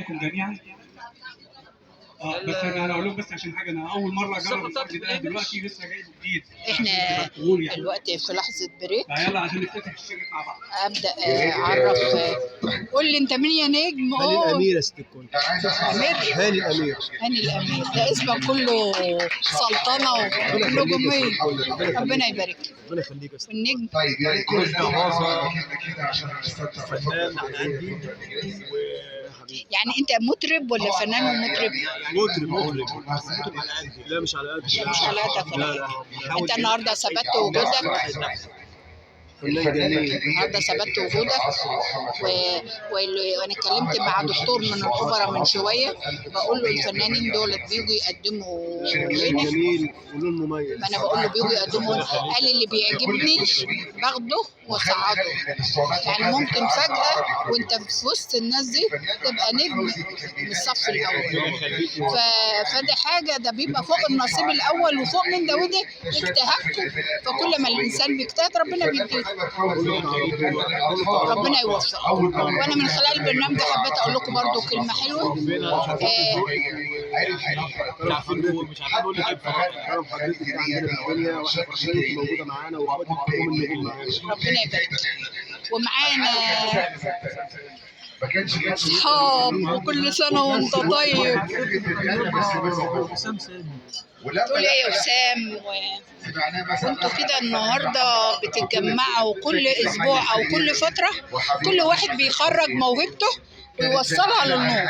عليكم جميعا. بس انا هقول لكم بس عشان حاجة، انا اول مرة اجرب الأكل ده دلوقتي، لسه جايبه جديد. احنا عشان تبقوا يعني. الوقت في لحظة break. فيلا عشان نفتتح الشركة مع بعض. ابدا اعرف، قول لي انت مين يا نجم؟ هاني الامير يا ست الكل. امير هاني الامير. هاني الامير، ده اسمك كله سلطنة ونجوميه، ربنا يبارك. ربنا يخليك يا ست. والنجم طيب يا ريت كل الناس كده عشان نستمتع. فنان على قدي. يعني انت مطرب ولا فنان ومطرب؟ مطرب مطرب مطرب على قدي. لا مش على قدي. مش على قدك ولا لا لا. حاجة. انت النهارده ثبت وجودك. فنان جميل. النهارده ثبت وجودك وانا اتكلمت مع دكتور من الاوبرا من شوية، بقول له الفنانين دول بيجوا يقدموا فنان هنا. جميل ولون مميز. ما انا بقول له بيجوا يقدموا هنا، قال اللي بيعجبني باخده واصعده. يعني ممكن فجأة وانت في وسط الناس دي تبقى نجم من الصف الاول. فده حاجة، ده بيبقى فوق النصيب الاول وفوق من ده وده اجتهادكم. فكل ما الانسان بيجتهد ربنا بيديه، ربنا يوفقه. وانا من خلال البرنامج ده حبيت اقول لكم برضو كلمة حلوة. مش عارفين نقول لك. كرم حضرتك ده عندنا في الدنيا، واحنا فرحانين انت موجودة معانا واخواتك كلهم النجوم معانا. ربنا يبارك. ومعانا اصحاب، وكل سنة وانت طيب. تقول ايه يا وسام؟ وانتوا كده النهارده بتتجمعوا كل اسبوع او كل فترة، كل واحد بيخرج موهبته ويوصلها للنور.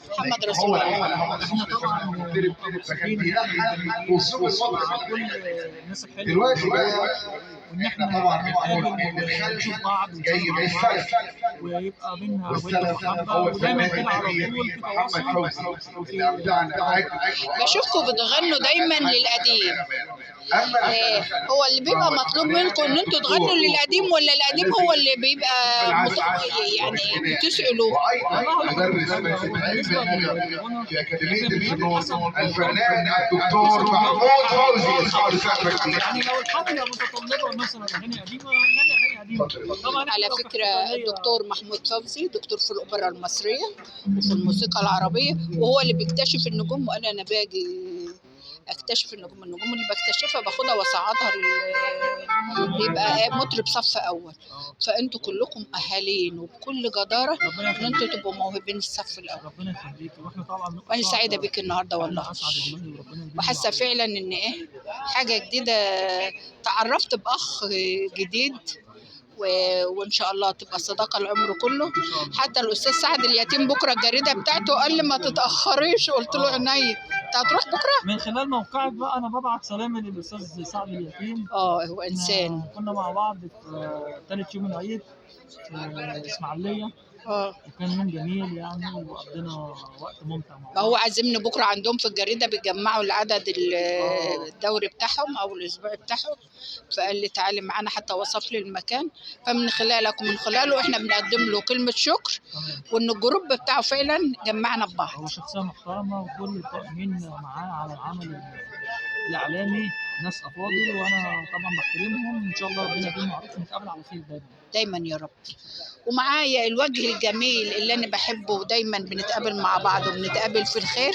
محمد رسول الله. احنا طبعا مبسوطين مع كل الناس الحلوة، دلوقتي وان احنا طبعا نتقابل ونشوف بعض جاي ونسلم على بعض، ويبقى بينا ود ومحبه، ودايما كده على طول في تواصل وفي بشوفكم بتغنوا دايما للقديم. هو اللي بيبقى مطلوب منكم ان انتوا تغنوا للقديم، ولا القديم هو اللي بيبقى يعني بتسألوا؟ وايضا مدرس في اكاديمية الفنون الفنان الدكتور محمود فوزي. يعني لو الحفلة متطلبه مثلا اغاني قديمة هنغني اغاني قديمة طبعا. على فكرة الدكتور محمود فوزي دكتور في الأوبرا المصرية وفي الموسيقى العربية، وهو اللي بيكتشف النجوم، وأنا باجي أكتشف النجوم. النجوم اللي بكتشفها باخدها وأصعدها بيبقى مطرب صف أول. فأنتوا كلكم أهالين وبكل جدارة إن أنتوا تبقوا موهوبين الصف الأول. ربنا يخليك، واحنا طبعا وأنا سعيدة بيك النهاردة والله، اسعد والله، وربنا يديم. وحاسة فعلا إن إيه حاجة جديدة، تعرفت بأخ جديد، وان شاء الله تبقى صداقه العمر كله. حتى الاستاذ سعد اليتيم بكره الجريدة بتاعته قال لي ما تتاخريش، قلت له عينيا. انت هتروح بكره؟ من خلال موقعك بقى انا ببعت سلامي للاستاذ سعد اليتيم. هو انسان. إحنا كنا مع بعض في ثالث يوم العيد في الاسماعيلية، وكان يوم جميل يعني، وقضينا وقت ممتع مع ما بعض. هو عازمني بكره عندهم في الجريدة، بيجمعوا العدد الدوري بتاعهم او الاسبوع بتاعهم، فقال لي تعالي معانا، حتى وصف لي المكان. فمن خلالك ومن خلاله احنا بنقدم له كلمة شكر، وان الجروب بتاعه فعلا جمعنا ببعض. هو شخصية محترمه، وكل القائمين معاه على العمل الاعلامي ناس افاضل، وانا طبعا بحترمهم. ان شاء الله ربنا يديم معروف ونتقابل على خير دايما دايما يا رب. ومعايا الوجه الجميل اللي انا بحبه، ودايما بنتقابل مع بعض وبنتقابل في الخير،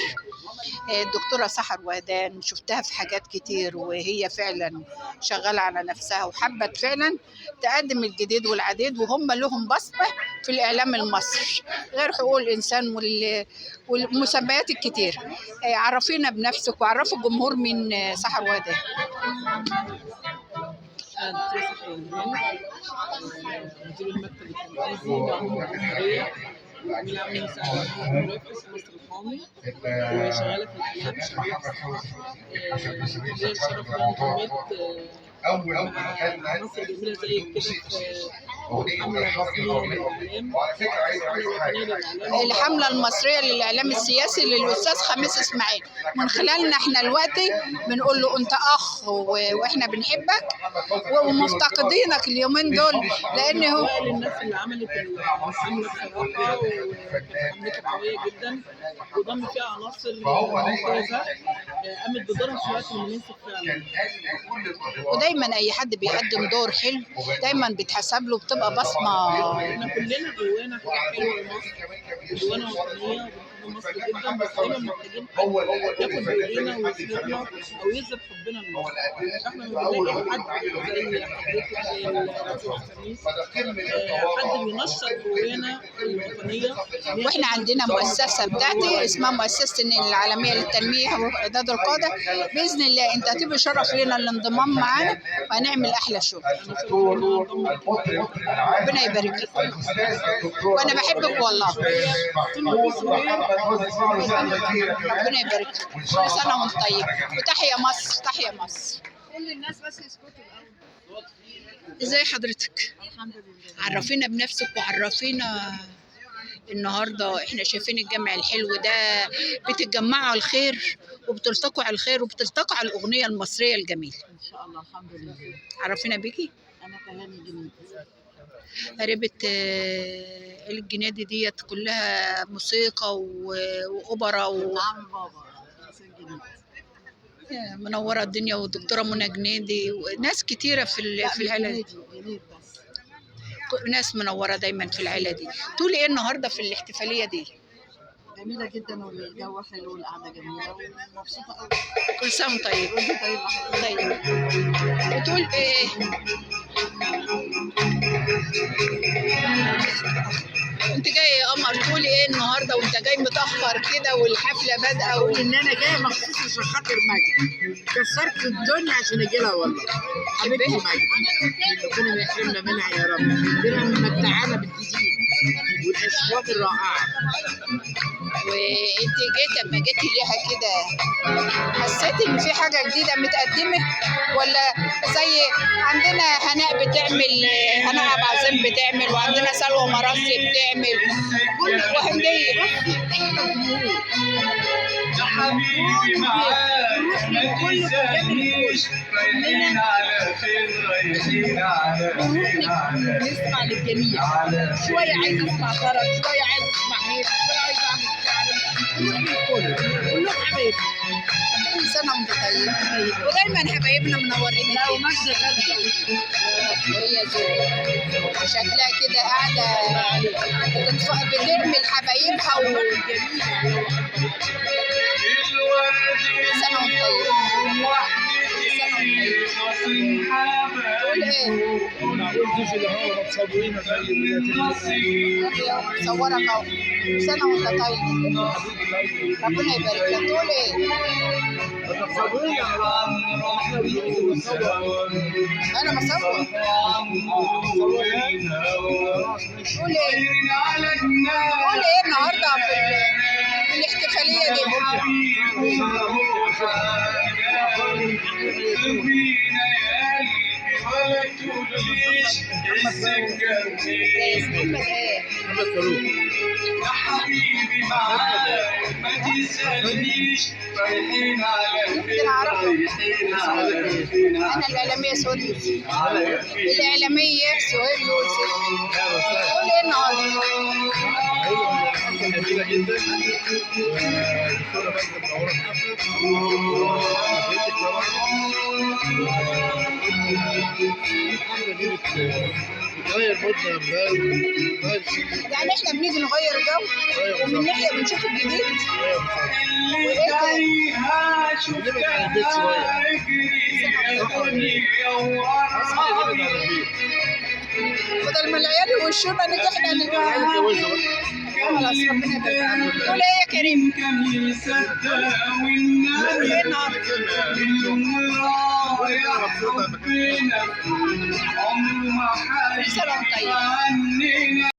الدكتورة سحر وهدان. شفتها في حاجات كتير، وهي فعلا شغالة على نفسها وحبت فعلا تقدم الجديد والعديد، وهم لهم بصمة في الإعلام المصري غير حقوق الإنسان والمسميات الكتير. عرفينا بنفسك وعرفوا الجمهور من سحر وهدان. أنا دكتورة سحر وهدان، مدير المكتب التنفيذي لعموم الجمهورية والأمين العام لمساعدة المنافس مصر القومي، وشغالة في الإعلام، شغالة في الصحافة. ليا الشرف إن أنا انضميت مع عناصر جميلة زيك كده في الحملة الرسمية للإعلام، الحملة الوطنية للإعلام. الحملة المصرية للإعلام السياسي للأستاذ خميس إسماعيل. من خلالنا احنا دلوقتي بنقول له أنت أخ وإحنا بنحبك ومفتقدينك اليومين دول، لأن هو أوائل الناس اللي عملت الحملة بصراحة، وكانت حملته قوية جدا وضم فيها عناصر ممتازة قامت بدورها في الوقت المناسب فعلا. ودايما أي حد بيقدم دور حلو دايما بيتحسب له، بتبقى بتبقى بصمة. احنا كلنا جوانا حاجة حلوة لمصر، جوانا وطنية وبنحب مصر جدا، بس دايما محتاجين حد ياخد بايدينا ويسندنا او يثبت حبنا لمصر. احنا لما بنلاقي حد زي حضرتك، زي الرئيس الخميس، حد بينشط جوانا الوطنية. واحنا عندنا مؤسسة بتاعتي اسمها مؤسسة النيل العالمية للتنمية واعداد القادة، باذن الله انت هتبقى شرف لنا الانضمام معانا وهنعمل احلى شغل. ربنا يبارك لك، وانا بحبك والله. ربنا يبارك لك، كل سنة وانت طيب، وتحيا مصر، تحيا مصر. كل الناس بس يسكتوا الاول. ازي حضرتك؟ الحمد لله. عرفينا بنفسك وعرفينا النهارده احنا شايفين الجمع الحلو ده، بتتجمعوا على الخير وبتلتقوا على الخير وبتلتقوا على الاغنية المصرية الجميلة. ان شاء الله، الحمد لله. عرفينا بيكي. انا تهاني جنيد. قريبة الجنادي ديت كلها موسيقى واوبرا عم بابا حسين جنيد. منورة الدنيا، والدكتورة منى جنيدي وناس كتيرة في العيلة دي. جنيد بس. ناس منورة دايما في العيلة دي. تقولي ايه النهارده في الاحتفالية دي؟ جميلة جدا، والجو حلو والقعده جميلة ومبسوطة قوي. كل سنة وانت طيب. وانت طيبة. طيب وتقول ايه؟ انت جاي يا قمر تقولي ايه النهارده وانت جاي متاخر كده والحفله بادئه اقول ان انا جاية مخصوص عشان خاطر ماجد، كسرت الدنيا عشان اجي لها والله. حبيبتي ماجد، ربنا ما يحرمنا منها يا رب، دايما ممتعانا بالجديد والاصوات الرائعة. وانت جيت لما جيتي ليها كده حسيتي ان في حاجة جديدة متقدمة، ولا زي عندنا هناء بتعمل، هناء عبد العظيم بتعمل، وعندنا سلوى مراسي بتعمل، كل وهنديه. احنا جمهور يا حبيبي معاك ما تنسانيش، رايحين على فين، رايحين على فين، على نسمع للجميع. شوية عايز اسمع طرب، شوية عايز اسمع هيك، شوية عايز اعمل شعبي. نروح للكل، كلهم حبايبنا. كل سنة وانت طيب، ودايما حبايبنا منورين. لا ومجد غالية وهي ذوق شكلها كده قاعدة بترمي لحبايبها كل سنة وانت طيب. كل سنة وانت طيب. تقول ايه؟ صورك اهو. كل سنة وانت طيب، ربنا يبارك لك. تقول ايه؟ انا بصور. تقول ايه؟ تقول ايه النهارده في الاحتفالية دي؟ محمد ايه؟ محمد فاروق. يا حبيبي معاك ما تنسانيش، رايحين على ممكن اعرفه؟ رايحين على فين، انا الاعلامية سهير يوسف. على فين. الاعلامية سهير يوسف. تقول ايه النهارده؟ جميلة جدا، والدكتورة ماجدة منورة الحفلة، وحضرتك طبعا. الحفلة دي بتغير مودنا، بتغير يعني احنا بنيجي نغير جو، ومن ناحية بنشوف الجديد. وايه تاني؟ بنبعد عن البيت شوية. صح ولا ايه؟ نبعد عن البيت. بدل ما العيال يوشونا نيجي احنا العيال اتجوزوا بقى. خلاص ربنا يبارك. تقول ايه يا كريم؟ تقول ايه النهارده؟ عمره ما كل سنة وانت طيب. عننا.